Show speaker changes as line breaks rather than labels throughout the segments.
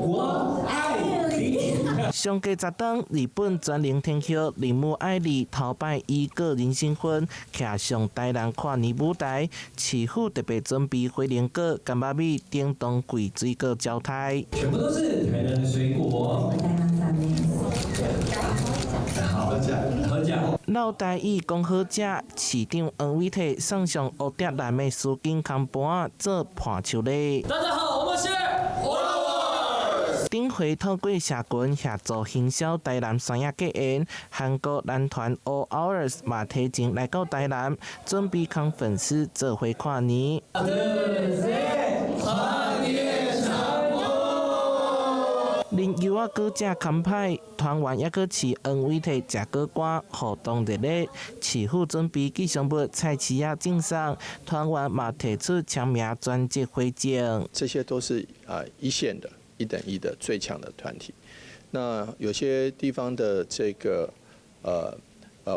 我愛你。
上過10冬，日本全能天后鈴木愛理頭擺以個人身份徛上台南跨年舞台，市府特別準備火龍果、柑仔米等當季水果招待。
全部都是台南的水果。好，好食。
落台語講好食，市長黃偉哲送上烏蝶蘭的絲巾空盤做伴手禮。
大家好，我們是
頂回透過社群協助行銷台南山仔結緣，韓國男團 All Hours 嘛提前來到台南，準備共粉絲做伙跨年。
跨年成功！
恁柚仔果食空歹，團員猶閣飼黃偉哲食果乾，互動熱烈。市府準備吉祥物菜市仔贈送，團員嘛提出簽名專輯回贈。
這些都是啊一線的、一等一的最強的團體。那有些地方的這個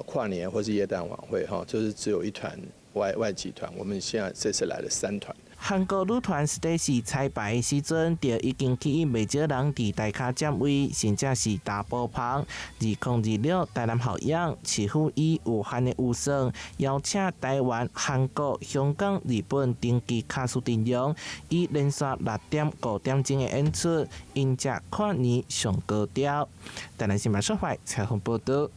跨年或是耶誕晚會哈，就是只有一團外籍團。我們現在這次來了三團。
韓國女團 STAYC 彩排的時陣，就已經吸引袂少人佇台跤佔位，甚至是大波棚。2026台南校園，市府以有限的預算，邀請台灣、韓國、香港、日本頂級卡司陣容，以連續6.5點鐘的演出，迎接跨年上高潮。台南新聞小懷採訪報道。